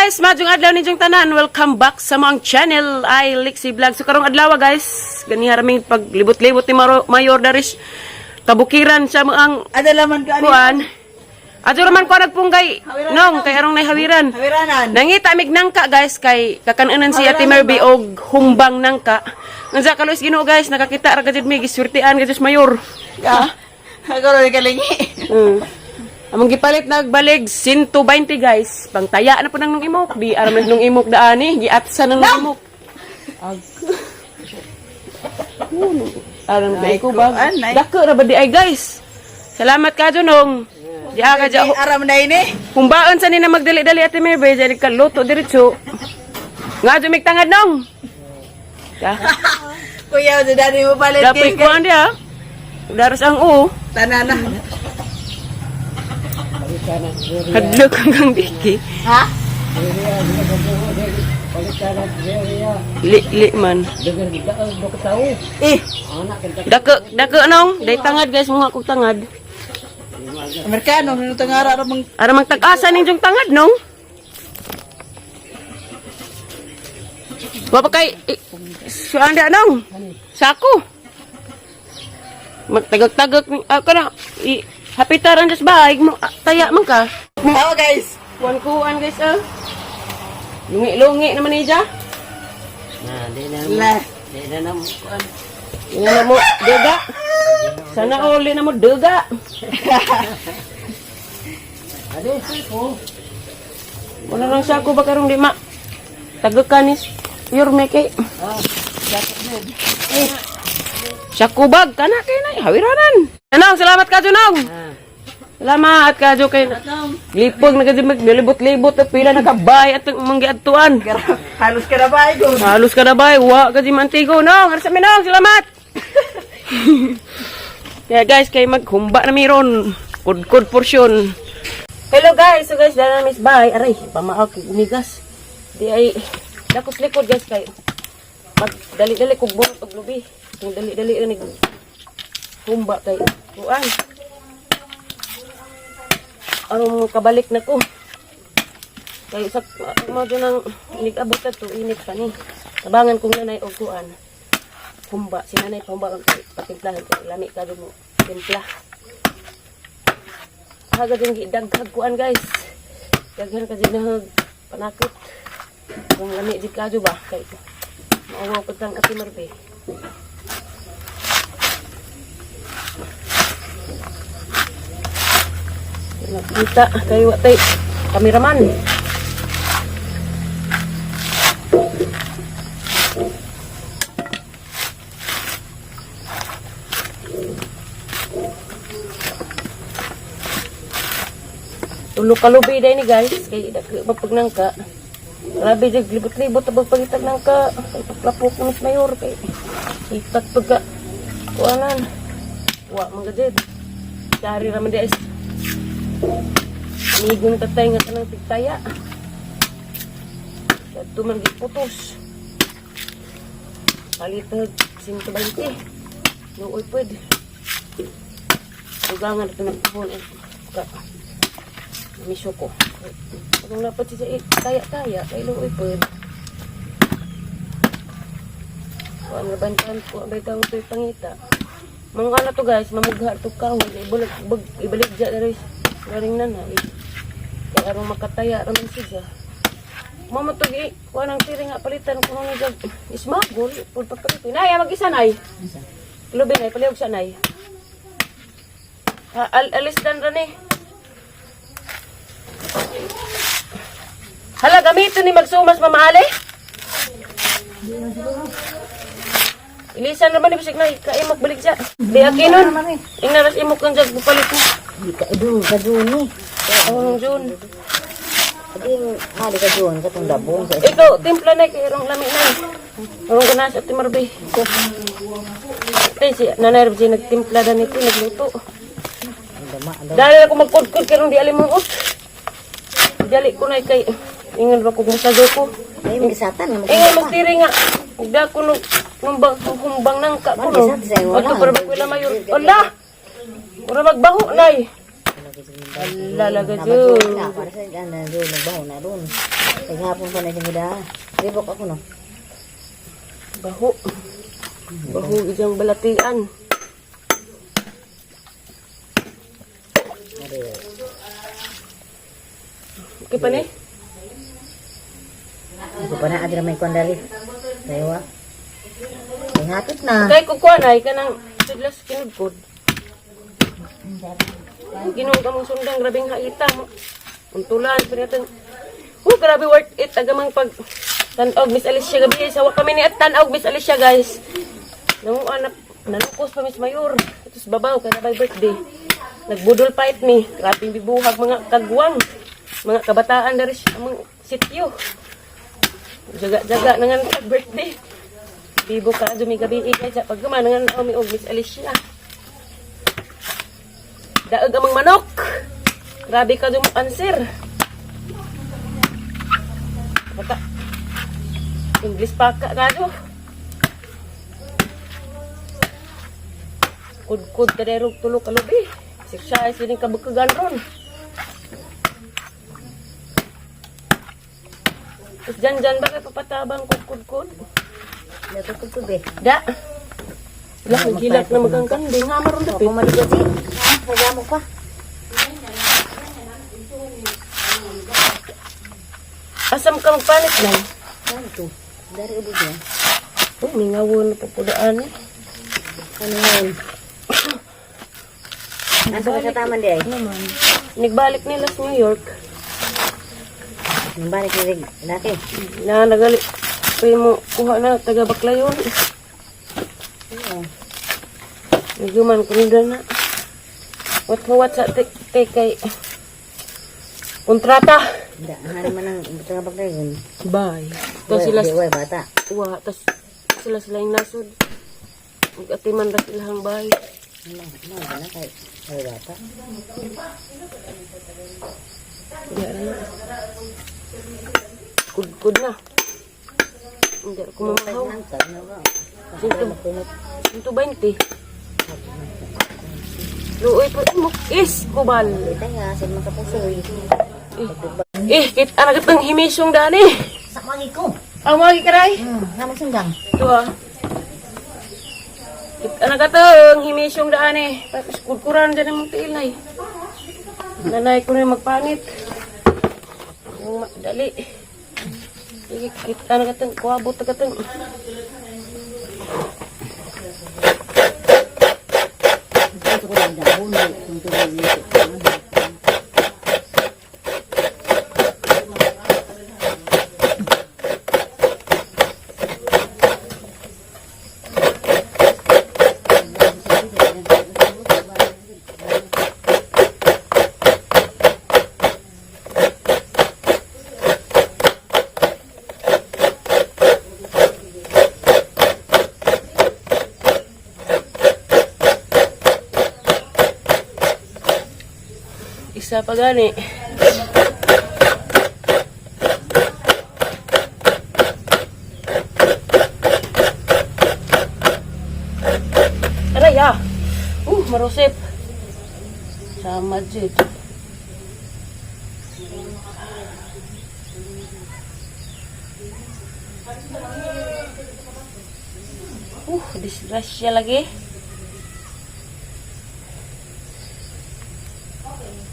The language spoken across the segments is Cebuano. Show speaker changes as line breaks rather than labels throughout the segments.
Guys, maayong adlaw ninyong tanan. Welcome back sa among channel ay Lexie Vlog. So karong adlaw, guys, ganiha raming paglibot-libot ni Mayor Daris kabukiran sa mga
Ada laman ka ani.
kuan. Adto raman ko nagpunggay nong kay arong nahawiran.
Hawiranan.
Nangita mig nangka, guys, kay kakanunan si Ate Merby og humbang nangka. Ngansa kaluoy Ginoo, guys, nakakita ra gajud mi, giswertean gajud Mayor.
Ya. Ako ro kalingi.
Among gipalit nagbalig 120, guys. Pangtaya na po nang nung imok. Di aram na nung imok daani, giatsa nang nung imok. Ag. Aram kay ko ba?
Ay, kuan, ay.
Dako ra ba di ay, guys? Salamat ka nong. Di ka dya.
Aram na ini.
Humbaon sa nina magdali-dali, Ate Mary, dyan ka luto diretso. Nga dumig tangad nong. Ya.
Kuya, sa dani mo palit
Dapat
kay.
kuan dia. Daras ang u.
Tanana.
Hadlok hanggang diki.
Ha?
Li li man.
Eh,
Dako dako nong, day tangad, guys, mga kog tangad.
Amerikano nung tangara ra mang
Ara mang tag-asa ninyong tangad nong. Wa pa kay suan da nong. Sako. Magtagag-tagag ni ah, kana i hapitaran sa bahay mo ah, taya man ka.
Awa, guys.
Kuan-kuan, guys, ah. Lungi-lungi naman niya.
La.
Di na mo duga. Sana uli na mo duga. Wala lang sako ba karong di ma. Tagakanis yorme kay. Sako bag kana kay na hawiranan. Anong salamat ka Junong. Salamat ka Jo kay lipog na gadi maglibot-libot at pila nakabay at manggiadtuan.
Halos ka na ba ay go.
Halos ka na ba? Wa ka di mantigo. No, sa minong, salamat. Kaya guys, kay maghumba na meron. Kudkod porsyon. Hello guys, so guys, dala na miss bye. Aray, pamaak umigas. Di ay dakos likod, guys, kay mag dali-dali kog bunot og lubi. Kung dali-dali ni humba kay kuan. Aron kabalik na ko. Kay sa mo doon ang inigabot to init pa ni. Tabangan kong nanay og kuan. Humba si nanay pahumba kay patimplahan kay lami ka mo timpla. Haga din gidaghag kuan, guys. Daghan ka din nahag panakot. Kung lami di kadyo ba kay maawaw ko tang Ate Marbe. Nakita kay wa tay kameraman. Tulo ka lubi day ni, guys, kay dako mapagnangka. Grabe jud libot-libot abog pagitag nangka. Kay paglapok ni Miss Mayor kay itak pagka kuanan. Wa man gajud. Dari ra man di ay Migong tatay nga kanang tigtaya. Kadto man giputos. Palit 120. Luoy pwede. Dugangan ito nagpuhon. Ka. Miso ko. Kung dapat siya taya-taya, kay luoy pwede. Kuan nga bantan ko, abay tawag to'y pangita. Mga ano to, guys, mamugha to kahoy. Ibalik, bag, ibalik dya na rin. Garing na na. Eh. Kaya arong makataya raman siya. Mama to gi, kuan ang tiri nga palitan ko nung nag ismagol, pud pagpalit. Nay, mag-isa nay. Lubi nay, palihog sa nay. Ha, alis dan ra ni. Hala, gamiton ni magsumas mamaali. Ilisan naman ni bisig na kaimok balik siya. Di akinon. Ingnaras imok kang jag bupalit mo.
Di ka do ka do ni.
Ang June.
Adi mali ka doon sa tong dabong sa
Ikaw, timpla na kay rong lami na. Rong gana sa Timarbe. Tay si Nanay Rab nagtimpla na nito, nagluto.
dama.
Dahil ako magkudkod kay rong di alim mong ut. Dali ko na kay ingon ba ko musago ko.
Ay magisatan nga
Ingon magtiri nga. Ugda ko nung nung humbang nangka ko no.
Mag-isat sa'yo, wala.
Adto para magwila mayor. Ala. Mura magbaho nay. Lalaga jud.
Na, para sa ana jud nagbaho na ron. Kay hapon pa na siya Libok ako no.
Baho. Baho ijang balatian.
Are.
Okay pa ni?
Ako pa na adira may kwan dali. Kayo ah. Kay hapit na.
Kay kukuan ay kanang sidlas kinudkod. Ginoo ka mong sundang grabeng haita mo. Untulan pa natin. Oh, grabe worth it agamang pag tan-og Miss Alicia gabi sawa kami ni at tan-og Miss Alicia, guys. Nanguan na nalukos pa Miss Mayor. Ito sa babaw kay na by birthday. Nagbudol fight mi. Grabeng bibuhag mga kagwang. Mga kabataan dari sa among sityo. Jaga-jaga nangan tag birthday. Bibo ka dumi gabi guys. Pag nangan mi og Miss Alicia. Daog amang manok. Grabe ka dum answer. Baka English pa ka kado. Kudkud ka derog tulo ka lubi. Siksya ay sining kabukagan ron. Tapos dyan dyan ba kay papatabang kudkud-kud?
Natukod be.
Da. Wala, naghilak na magang kanding. Nga maroon
Ako
dapit.
maligo di. Ah, kagamo pa.
Asam ka magpanit lang.
Kanto. Dari ubod niya.
Oh, mingawon na pagpudaan eh.
Ano yun? Asa ka sa taman di ay?
Naman. Nagbalik nila sa New York.
Nang balik ni Rig. Laki.
Na nagali. Primo, kuha na, taga Baclayon.
Oo.
Nagyuman ko nila na. What mo what sa te, te kay kontrata.
Da, hari man ang taga Baclayon.
Bye. Tapos sila,
Di, way, bata.
wa, tas sila sila yung nasod. Mag-atiman ra sila ang bahay.
Ano, ano, ano, kay, kay bata.
Hindi na. Kudkud na. Hindi ako mamahaw.
Nangkag na ba?
Sinto,
Makumot.
120. Luoy pa mo. Is, kubal.
Kita nga, sa mga kapusoy.
Eh, kita na kitang himisong dani.
Sa magi ko.
Ang mga kikaray.
Namang sunggang.
Ito ah. Kita na katang himisong dani. Tapos kudkuran dyan ang mga tiil na eh. Nanay ko na yung magpanit. Yung dali. Sige, kita na katang kuwabot na katang.
Ito ko lang dahon. Ito ko lang.
Isa pa gani. Aray ah. Marusip. Sama jud. Disgrasya lagi.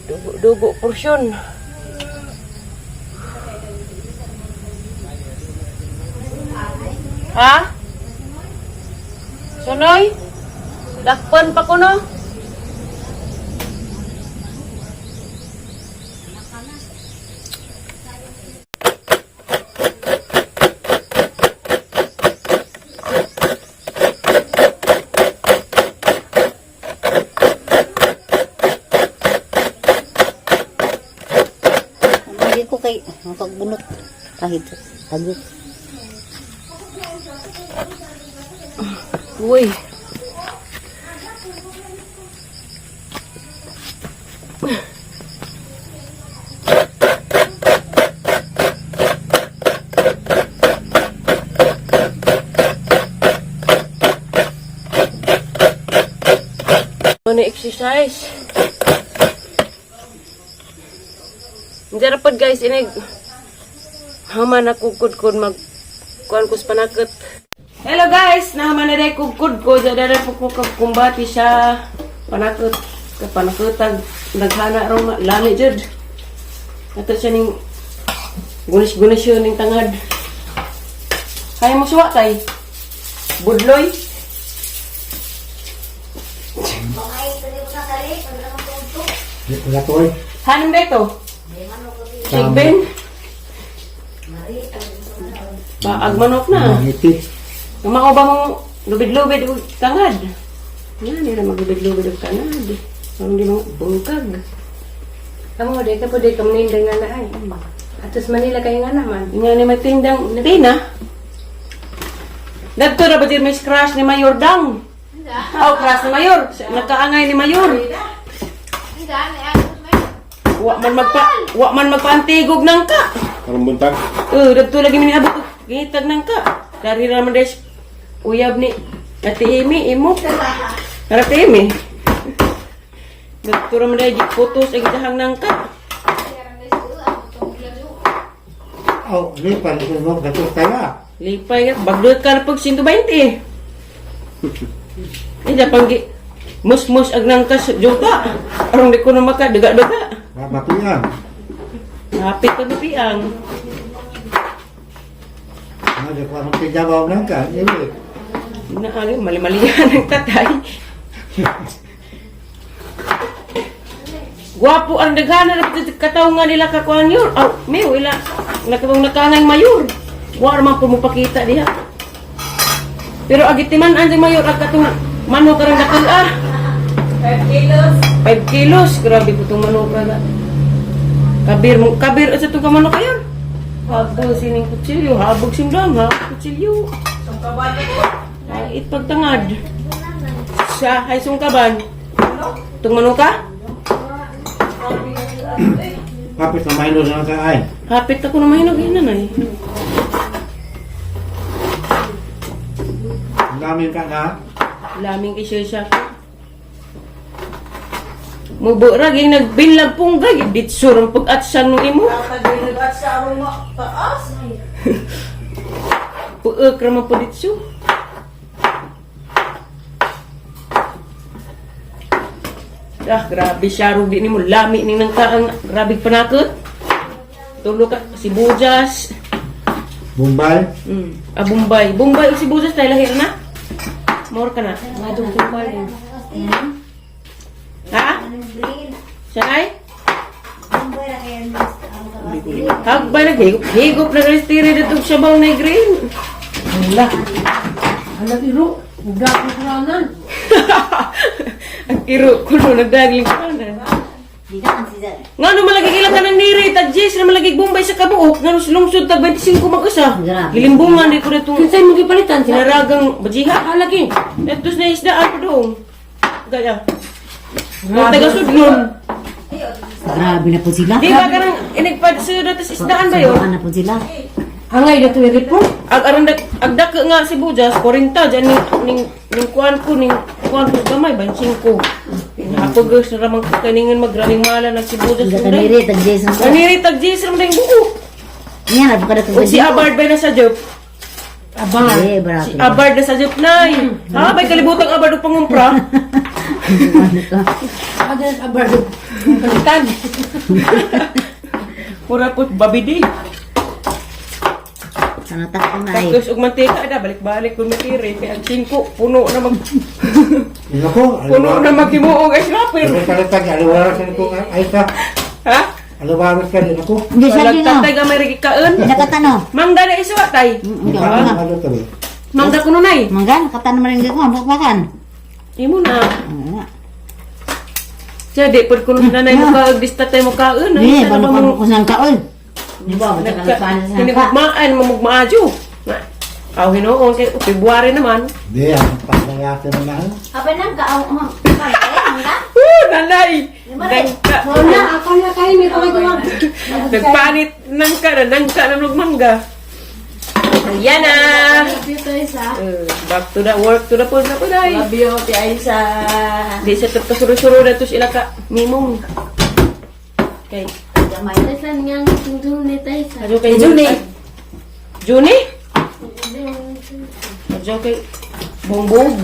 Dugo-dugo porsyon. Ha? Sunoy? Dakpan pa ko no?
Ang magi ko kay, ang pagbunot. Kahit, tagit.
Uy. Ano exercise? Jarapod guys, inig haman ako kudkod mag kuan ko sa panakot. Hello guys, nahaman na rin kugkod ko. Dada po ko kumbati siya panakot. Kapanakotag naghana ro lami jud. Ato siya ning gunis-gunis yun ning tangad. Kaya mo suwa kay budloy.
Wala to eh.
Hanin ba ito? Chicken? Paag manok na.
Mangiti.
Kumako ba mong lubid-lubid og tangad? Yan, nila maglubid-lubid og tangad. Parang di mga bungkag.
Amo, di ka po di ka maninda nga na ay. Atos Manila kayo nga naman.
Nga ni may tindang tina. Nagto na ba din may crush ni Mayor Dang? Oh, crush ni Mayor. Nakaangay ni Mayor. Wa man magpaantigog nang ka.
Karong buntag.
Eh, dagto lagi mi niabot og gitag nang ka. Dari ra man des uyab ni Ate Amy imo. Tara Ate Amy. Dagto ra man dai putos ang dahang nang ka.
Oh, di pa rin mo gatos tayo.
Lipay ka, bagdot ka na pag 120. Eh, japang gi mus-mus ag nang ka sa juta. Arong di ko na maka daga-daga.
Matuyan.
Hapit ka piang.
Ano, di ko anong tijabaw nang ka. Ini.
Na ano, mali-malihan ang tatay. Gwapo ang daghana na kataw nga nila kakuan yun. Aw, miw, ila. Nakabang nakangay mayor. Wa man po mo pakita diha. Pero agitiman ang mayor ag katong manok karang dakil ah.
5 kilos.
5 kilos. Grabe ko itong manok ka. Kabir mo, kabir sa itong kamanok kayo. Habog sining kutsilyo, habog sindang, habog kutsilyo. Ay, itpagtangad. Siya, ay sungkaban. Itong manok ka?
Kapit na mahilo na ka ay.
Hapit ako na mahinog, yun nanay.
Ang dami ka na.
Laming isyo siya. Mubura, ging nagbilag pungga, ditsur ang pag-atsan nung imo.
Nagbilag sa arong taas.
Puek raman po ditso. Ah, grabe siya, Ruby ni mo. Lami ni nang kaang, grabe panakot. Tulo ka, sibuyas.
Bombay.
Ah, Bombay. Bombay o sibuyas, tayo lahir na. More ka na. Ngadong Bombay. Ha? Siya ay? Hagbay na, higop, higop na guys, tiri dito siya bang na green.
Hala. Hala, iro. Nagdagling kuranan.
Ang iro ko no, nagdagling kuranan.
Di ka ang sisa.
Nga no malagi ilang ka ng niri, tag Jess, na malagi Bombay sa kabuok, nga no lungsod tag 25 mag-isa.
Grabe.
Gilimbungan, di ko na itong
Kinsay mong gipalitan sa
sinaragang bajiha.
Halagi.
Etos na isdaan pa doon. Gaya. Mga taga-sudlon.
Grabe na po sila.
Di ba ka nang inigpad sa datas isdaan ba yun?
Subukan na po sila.
Angay na to iripon.
Ag aron dag ag dako nga si Bujas 40 dyan ning ning kuan ko gamay 25. Ako guys na ramang kaningan magraning mala nag si Bujas.
Ang kaniri, tag Jason ko.
Kaniri tag Jason ramang buo.
Yan, napaka na
O si Abard ba na sa job?
Aba.
Eh, barato.
Si Abard na sa job nay. Ha bay kalibutang Abard og pangumpra.
Ano ka?
Ada abar. Palitan.
Pura put babidi.
Sana takong na ay.
Tapos og mantika da balik-balik kun matiri kay ang 5 puno na mag
Ano ko?
puno na maghimuog ay snapper.
Ano palitag? Aluwaras ka ko ay ka.
Ha?
Aluwaras ka din ako.
Hindi siya
Walang
din
tatay ga may kaon.
Nakatano.
Mangga na iswa tay.
Hindi ako nga.
Ano to eh?
Mangga kuno nay.
Mangga, nakatano man rin ko. Ang bakbakan.
Imo na.
Ano nga.
Siya di pud kuno nanay mo ka dista tay mo kaon.
Eh,
Ay, sana
paano
ba
pa
mo
ko ng kaol? Di ba, ba't ka nagpaano sa sangka?
Hinigugmaan mamugmaadyo. Aw hinuon kay February naman.
Di, ang paglayasan na lang.
Apa nang kaol? Mangga?
Woo, nanay. Nagka,
Wala, ako na kayo. May pangay ko.
nagpanit nang ka na nangka na mangga. Ayan na. Back to the work to the pool na po day.
Love you, Ate Aisa.
Di sa kasuro-suro na to sila ka mimong. Okay.
Gamay.
Taysan nga ang Juni, Taysan.
Adyo kay
Juni.
Juni? Adyo kay Bongbong.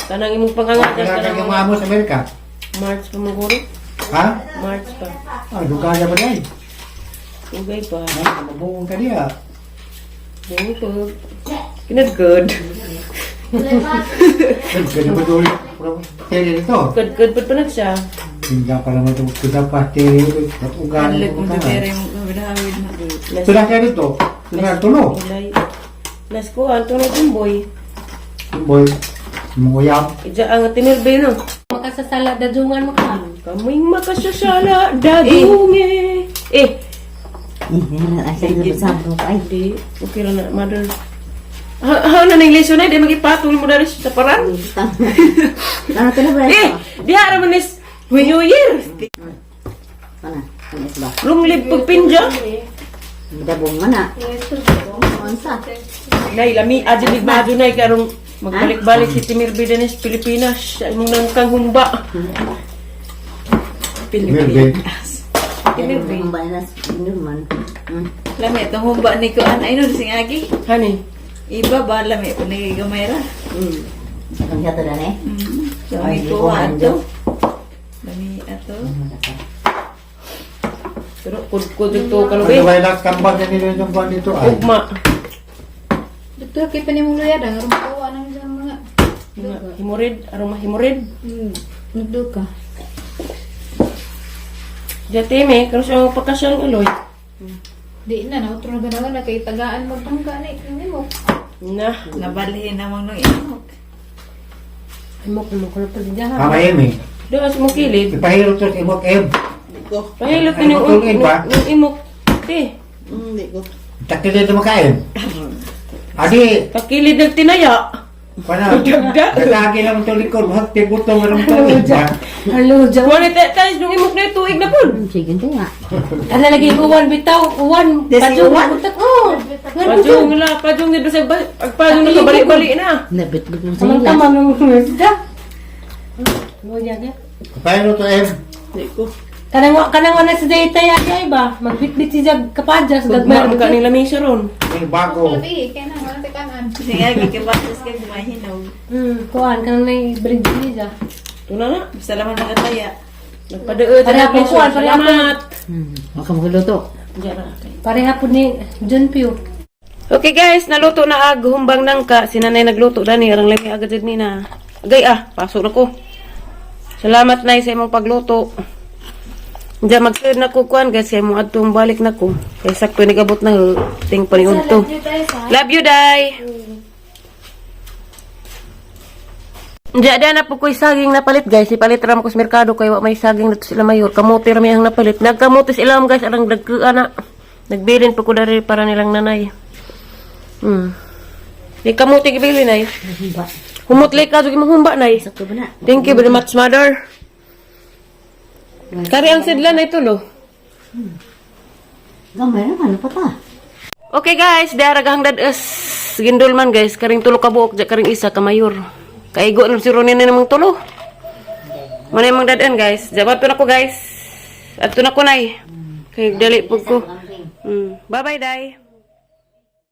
Tanang imong pangangadas
Kailangan
tanang
kang amo sa Amerika.
March pa maguro.
Ha?
March pa.
Ah, dugaya ba dai?
Ugay pa.
Ah, mabuong ka diya.
Bongbong. Kinad good.
Ganyan ba doon? Tele nito.
Good good pud pa na siya.
Hindi pa naman ito. Kuda pa tele. Ugali
Kanlag
mo
kong
ka.
dipere mo gabidahawid na.
Nas
Sudah kaya dito. Sudah tulo.
Ulay. Nas ko anto na tumboy.
Boy. Munguyap.
Ija ang tinirbe no.
Makasasala dadungan mo ka.
Kaming makasasala dadunge. Eh,
Asa na sa ay.
di okay lang na mother. Ha, ha na ning lesson na di magipatol mo dali sa paran.
Ano to na ba?
Eh, diha ra man is New Year.
Mana? Ano ba?
Long live pagpinja.
Dabong mana? Unsa?
Nay lami adyo big maadyo nay karong magbalik-balik si Timir Bidanes Pilipinas sa imong nangkang humba.
Pilipinas.
Timir B.
Dabong ba na man.
Lami itong humba ni Kuan. Ay, no, sing agi.
Hani.
Iba ba lami po ni gamay ra.
Ang siya to na eh.
Lami ko ato. Lami ato.
Pero kudkod ito kanu
Ano
eh.
ba yung kambang na nila yung buwan dito ay?
Ugma.
Doktor, kay panimuluya dang aron ko anang sa mga
Himorid, arong mahimorid.
nagduka.
Jati me, karon siya ang pagkasyang uloy.
Di na na otro na ganawan na kay tagaan magtangka ni nimo.
Na,
Nabalhin namang nung imok.
Mo ko ko pa diyan.
Mama Amy.
doon sa mong kilid.
Ipahiro to sa imok M.
Pahilot
Ano
ni yung
tulungin ba?
yung imok. Te,
Hindi ko.
Takilid mo kain. Adi,
pakilid ng tinaya.
pana. Dagagi lang ito likod. Mahal, tibuto mo lang ito. Ba?
Hello, Jaw.
Wala tayo tayo nung imok na yung tuig na pun.
Sige nga.
Ana lagi uwan bitaw, uwan.
Desi
Pajung
uwan.
utak oh.
Pajong la, pajong dito sa pagpajong na kabalik-balik na.
Nabitbit mo sa
Tamang
ila.
tama nung da. Mo niya.
Ipahiro to M.
Hindi ko.
Kanang kanang wala sa data ya ay ba? Magbitbit si Jag kapadjas
Gagmay
gagmay
mo ka ning lamisa ron.
May bago.
Labi kay na wala tay kanan.
Sing agi kay batas kay mahinog.
Kuan kanang nay bridge ni ja.
Tuna na.
Basta laman makataya.
Nagpadaod
Pareha
na
po, kuwan, pareha po.
Salamat.
Wala ka magluto.
Pareha po ni John Pio.
Okay guys, naluto na ag humbang nangka. Si nanay nagluto dani arang lami agad jud ni na. Agay ah, pasok na ko. Salamat nay sa imong pagluto. Diyan magsunod na ko kuan guys kay mo adtong balik na ko. Kay sakto nigabot na ting paniud to. Love you day. Diyan da na po ko'y saging napalit guys. Ipalit ra ko sa merkado kay wa may saging dito sila mayor. Kamote ra may ang napalit. Nagkamote sila guys arang dagkuan na. Nagbilin pa ko dari para nilang nanay. Di kamote gibili nay.
Humba.
Humutlay ka jud imong humba nay.
Sakto ba na?
Thank you very much, mother. Kari ang sidlan na ito, lo.
Gamay naman, ano pa ta?
Okay guys, diara gahang dadas gindol man guys, karing tulo ka buok, karing isa ka mayor. Kaigo na si Ronin na namang tulo. Manay mang dadan guys. Jabat na ko guys. Adto na ko nay. Kay dali pud ko. Bye bye day.